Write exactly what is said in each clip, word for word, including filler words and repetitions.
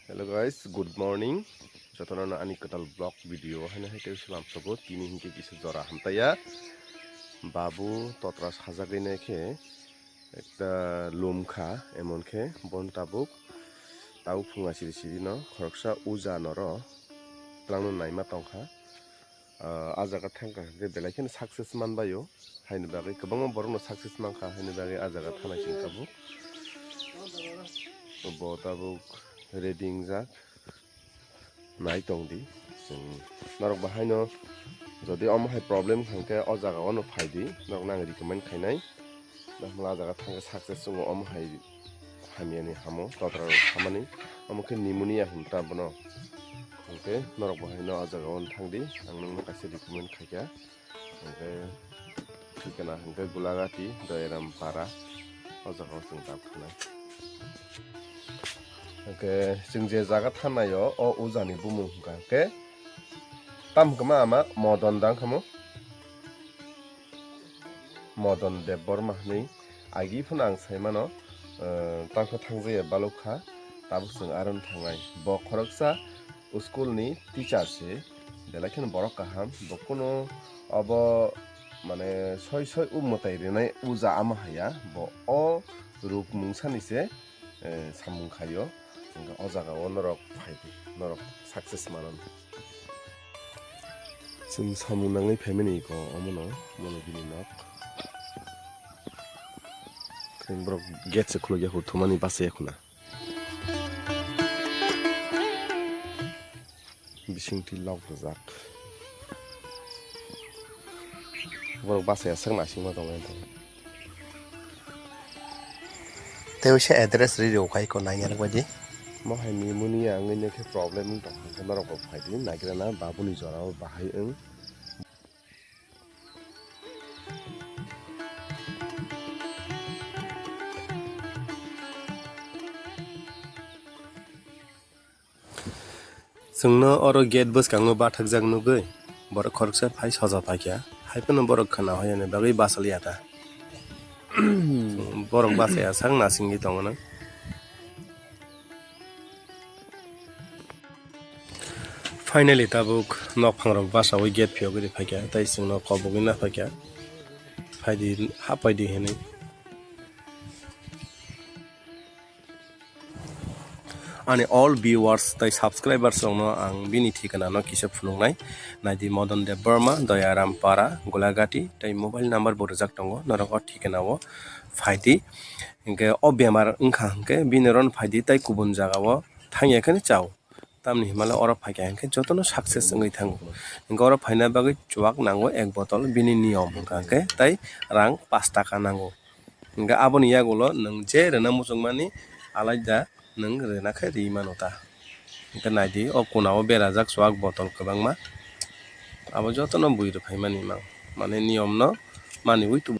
Hello guys, good morning. Jotono ani kwtal vlog video haino hai tei salam sobo tini hinkhe kisa jora hamtaya. Babu totra sajagwi nai khe ekta lum kha, emon khe bon tabuk tabuk phunga siri siri no khoroksa uja noro twlangno naima tongkha. Ah, a jaga thangkha hwnkhe belai kheno success manbaio, haini bagwi kwbangma borokno success mankha, haini bagwi a jaga thanai chwng tabuk bo tabuk ready wngjak. Nai tongdi chwng norok bahaino, jodi omo hai problem wngkha hwnkhe o jaga ono phaidi, norokno ang recommend khainai. Dakmala ah jaga thangkhe success wngo, omo hai hamyani hamo, totra rok hamani, omo khe pneumonia hwn ta bono. Hwnkhe norok bo haino ah jaga o thangdi, ang nokno kaisa recommend khaikha. Hwnkhe thikana hwnkhe Gulagati, Doiram Para, o jaga o chwng tab khanai. Hwnkhe chwng je jaga thanai o, o ujani bumung hwnkha hwnkhe tam hwnkhe ma ama Modon dang khamu. Modon Debbarma hwnwi agi phano ang sai mano, eh, tangkha thangjaya balukha, tabuk chwng aro thangnai. Bo khoroksa school ni teacher se, belai kheno borok kaham, bo kunu obo mane soi soi u mwtai rinai uja ama haya, bo o ruk mungsani se, eh, samung khaio, hwnkhe o jaga o norok phaidi, norok success mananw. Chwng samung nangwi phaimani iko omono, omono bini nok. Khe borok gate se khulukya, hur thumani bachaya khuna. Bisingtwi lok rijak. Borok bachaya sak nasingma tongo. Tei waisa address ri rw khai ko nai nai baidi. Mo hai pneumonia wngwi no khe problem wng tong kha, norok bo phai di naigra na babuni jora o bahai wng. Chwngno oro gate bwskango bathakjak nugwi borok khoroksa phai soja paikha, hai phano borok khwna hoyani bagwi bachaliya ta. Borok bachaya sak nasingwi tongo no. Finally tabuk nokphang rok bachawi gate phiyogwi rwphaikha, tei chwngno kobogwi naphaikha, phaidi, haphaidi hinwi. Ani all viewers tei subscribers rokno ang bini thikana no kisa phunuknai. Naidi Modon Debbarma, Doyaram Para, Gulagati, tei mobile number bo rijak tongo, norok o thikana o phaidi. Hinkhe o bemar wngkha hinkhe bini oro no phaidi tei kubun jaga o thangya khe chao. Tamni himale oro phaikha hinkhe jotono success wngwi thango. Hinkhe oro phaina bagwi chuwak nango ek botol, bini niyom wngkha hinkhe tei rang pash taka nango. Hinkhe aboni yagulo nwng je rwna muchungmani alaida nwng rwna khe ri mano ta. Hinkhe naidi, o kuna o berajak chuwak botol kwbangma. Abo jotono bui rwphaimani mang, mane niyomno maniwi tubu.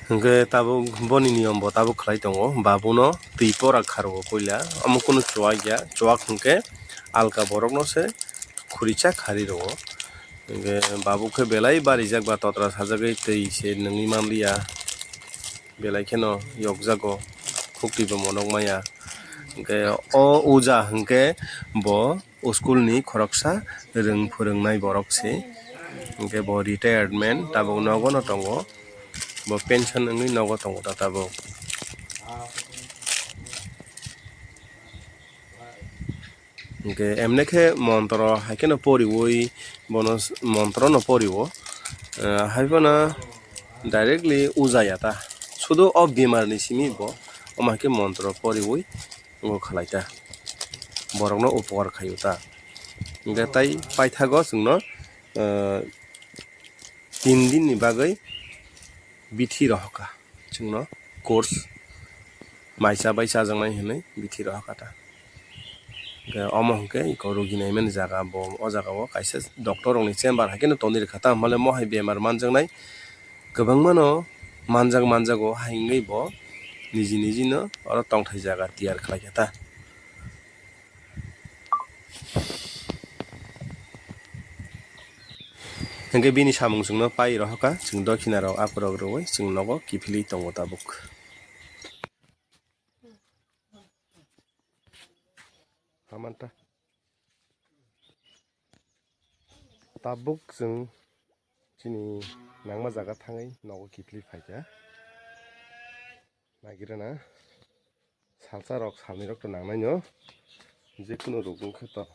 Hinkhe tabuk boni niyombo tabuk khlai tongo, babuno twi pora kharwo puila, omo kunu chuwak ya, chuwak hinkhe alka borokno se khuricha khari rwo. Hinkhe babu khe belai barijak ba totra sajagwi twi se nungwi manliya, belai kheno yokjago, khukti bo monok maya. Hinkhe o uja hinkhe bo o school ni khoroksa rwng phwrwngnai borok se. Hinkhe bo retirement, tabuk nogo no tongo, bo pension wngwi nogo tongo ta tabuk. Hinkhe emne khe montro hai kheno poriwi bono s-, montro no poriwo, eh, hai phano directly uja ya ta, sudu o bemar ni simi bo, omo hai khe montro poriwi. Wngkha khalai ta, borokno upokar khaio ta. Hinkhe tai paithago chwngno, eh, tin din ni bagwi bithi rohorkha chwngno, course maisa bai chajaknai hinwi bithi rohorkha ta. Hinkhe omo hinkhe iko rugi naimani jaga bo, o jaga o kaisa doctor rokni chamber hai kheno tongwi rwkha ta, hwnmale mo hai bemar manjaknai. Kwbangmano manjak manjago, hai wngwi bo niji nijino oro tongthai jaga tiyar khlaikha ta. Hinkhe bini samung chwngno pai rohorkha, chwng dokhina rok aphuru rwui chwng nogo kiphilwi tongo tabuk. Amanta. Tabuk chwng chini nangma jaga thangwi nogo kiphilwi phaikha. Nagirana salsa rok salnwi rok to nangnaino, jekunu rok wngkha to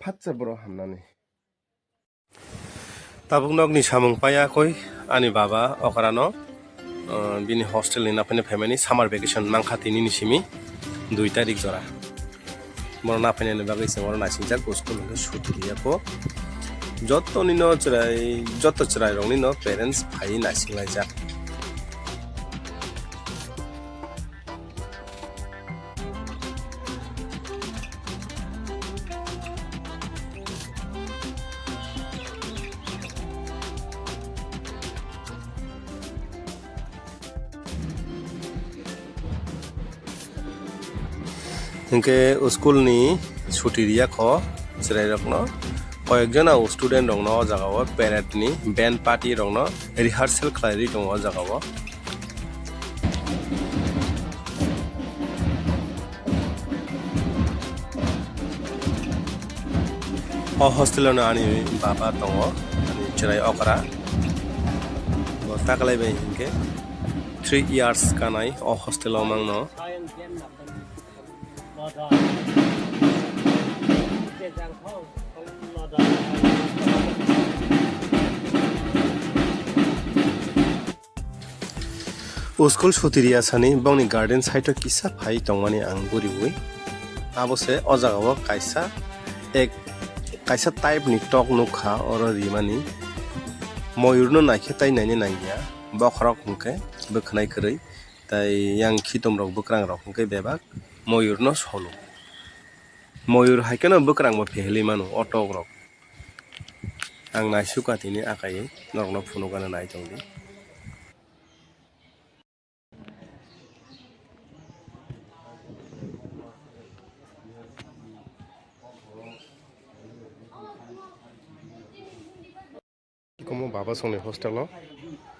phatsa borok hamnani. Tabuk nokni samung paiya koi ani baba okrano, uh, bini hostel ni naphani phaimani summer vacation mangkha tinini simi dui tarik jora. Bono naphainani bagwi se oro naisingjak, school hwnkhe suti riyakho. Joto nino chwrai, joto chwrai rokni no parents phai naisinglaijak. Hinkhe school ni suti riyakho chwrai rokno, koyekjona student rokno o jaga o parade ni band party rokno rehearsal khlai rwi tongo o jaga o. O hostel o no ani baba tongo, ani chwrai okra. Bo taklai bai hinkhe three years kanai o hostel o mangno. O school suti riya sani bongni garden side o kisa phai tongmani ang guriui. Abo se o jaga o kaisa ek, kaisa type ni tok nukha oro rimani. Moyur no naikhe tai naina nangya. Bokhorok hwnkhe bwkhwnai kwrwi. Tai yang khitom rok bwkrang rok hwnkhe bebak moyur no solo. Moyur hai kheno bwkrang bo phehelwi mano o tok rok. Ang naisukha tini akai norokno phunukgana nai tongdi. Komo baba songni hostel o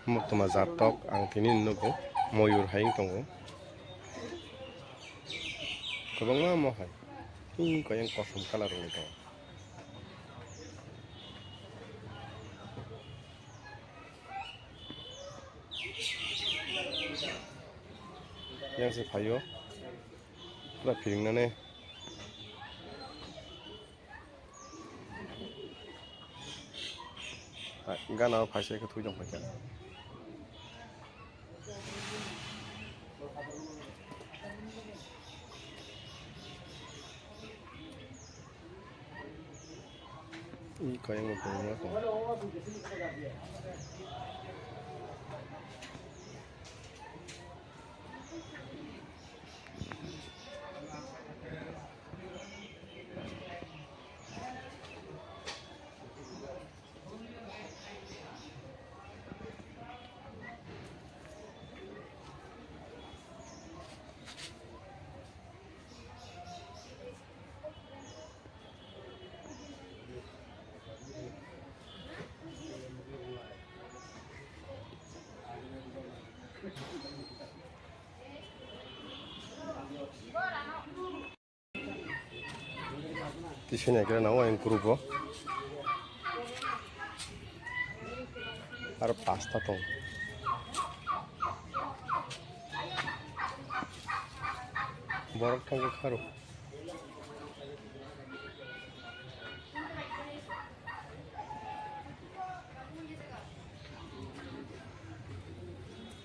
moktoma jat tok ang tini nugo, moyur hai wng tongo, kwbangma mo hai pink koi kosom colour wngwi tongo. Yang se phaio pura phiringnani. Gana o phaisa khe thui tong phaikha. Ih, kaya mo kaya mo. Tisini ekre nango ayang group o. Aro pasta tong. Borok thangwi kharo.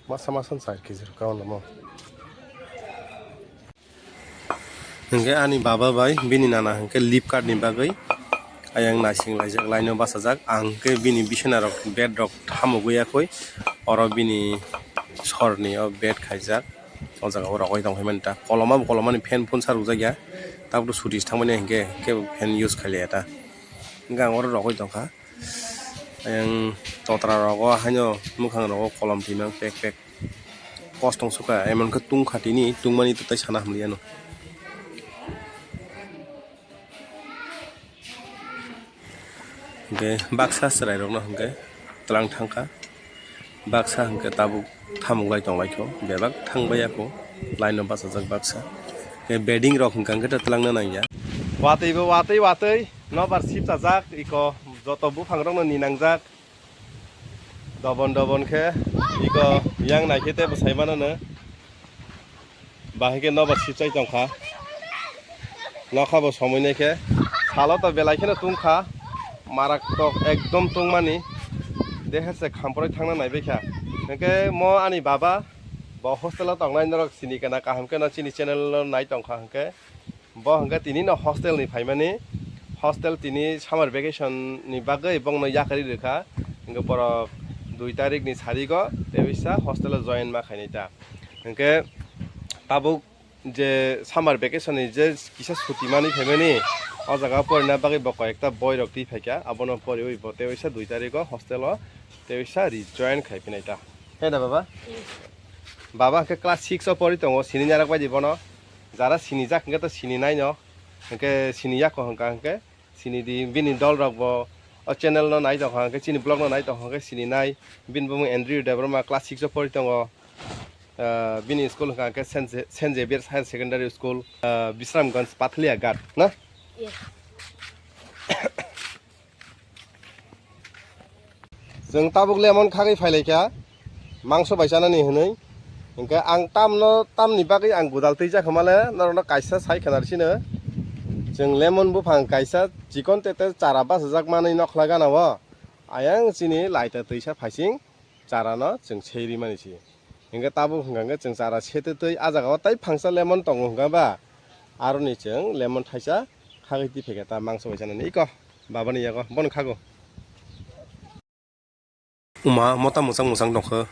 Masa masa char kg rok kaon lamo. Hingke ani baba bai bini nana hingke leave card ni bagwi ayang naising laijak, laino bachajak. Ang hingke bini bisina rok, bed rok thamogwi yakui oro bini sorni o bed khaijak. O jaga o rogoi tong phai mani ta, koloma bo kolomani fan phunsa rwjak ya, tabuk suti se thangmani hingke, hingke fan use khailiya ta. Hingke ang oro rogoi tongkha. Ayang totra rogo haino mwkhang rogo kolom twimang pek pek. Kos tong sukha, emon khe tungkha tini, tungmani tei sana hamliya no. Hingke baksa chwrai rokno hingke twlang thangkha. Baksa hingke tabuk thamuk lai tong lai kho, bebak thang bai ya kho, line no bachajak baksa. Hingke bedding rok hingka hingke twlang na nang ya. Watwi bo watwi watwi nobar sip chajak, iko joto buphang rokno ninangjak. Dobon dobon khe iko yang naikhe tei bwsai mano. Bahai khe nobar sip chai tongkha. Nokha bo somoi nai khe. Salo to belai kheno tungkha. Marak tok ekdom tungmani. Deha se khamproi thangna naibai kha. Hwnkhe mo ani baba bo hostel o tongnai norok sini kana kaham khe no chini channel no nai tongkha hwnkhe. Bo hwnkhe tini no hostel ni phaimani, hostel tini summer vacation ni bagwi bongno yakarwi rwkha, hwnkhe borok dui tarik ni sarigo tei bisa hostel o join ma khainai ta. Hwnkhe tabuk je summer vacation ni je kisa suti manwi phaimani, o jaga o porina bagwi bo koi ekta boi rok twi phaikha, abono poriwi bo tei bisa dui tarik o hostel o tei bisa rejoin khai phinai ta. He da baba? Baba hwnkhe class six o pori tongo, sini narak bai di bono. Jara sinijak hwnkhe to sini nai no. Hwnkhe sini yako hwnkha hwnkhe sini di bini dol rok bo o channel no nai tongkha hwnkhe chini vlog no nai tongkha hwnkhe sini nai. Bini bumung Andrew Debbarma class six o pori tongo. Ah, bini school hwnkha hwnkhe Saint Ze-, Saint Xavier Higher Secondary School, ah, Bisramganj Pathliya Ghat na? Yes. Chwng tabuk lemon khagwi phailaikha, mangso bai chanani hwnwi. Hinkhe ang tamno, tamni bagwi ang gwdal twijak hwnmale norokno kaisa sai khwnar sino. Chwng lemon buphang kaisa chikon tete chara bachajak manwi nokhla gana o. Ayang chini laita twisa phaising charano chwng sei rimani si. Hinkhe tabuk hwnkha hwnkhe chwng chara setwi twi ah jaga o tai phangsa lemon tongo hwnkha ba? Aroni chwng lemon thaisa khagwi twi phaikha ta mangso bai chanani iko babani yago bono khago. Uma mota mwchang mwchang tongkha.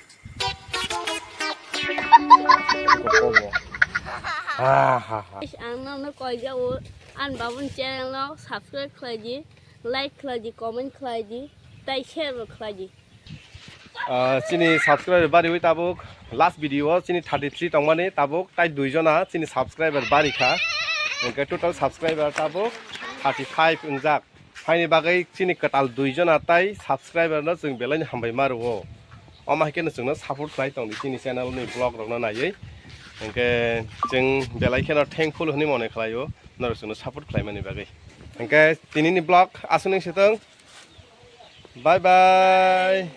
Ha ha ha. Ang nono koijago ani babuni channel no subscribe khlai di, like khlai di, comment khlai di, tei share bo khlai di. Ah, chini subscriber bariwi tabuk last video o chini thirty three tongmani tabuk tai dui jona chini subscriber bari kha. Hwnkhe total subscriber tabuk thirty five wngjak. Haini bagwi chini kwtal dui jona tai subscriber no chwng belai no hambai ma rwo. Omo hai kheno chwngno support khlai tongdi chini channel ni vlog rokno naiwi. Hwnkhe chwng belai kheno thankful hwnwi mone khlaio norok chwngno support khlaimani bagwi. Hwnkhe tinini vlog aswk nung se tong. Bye bye.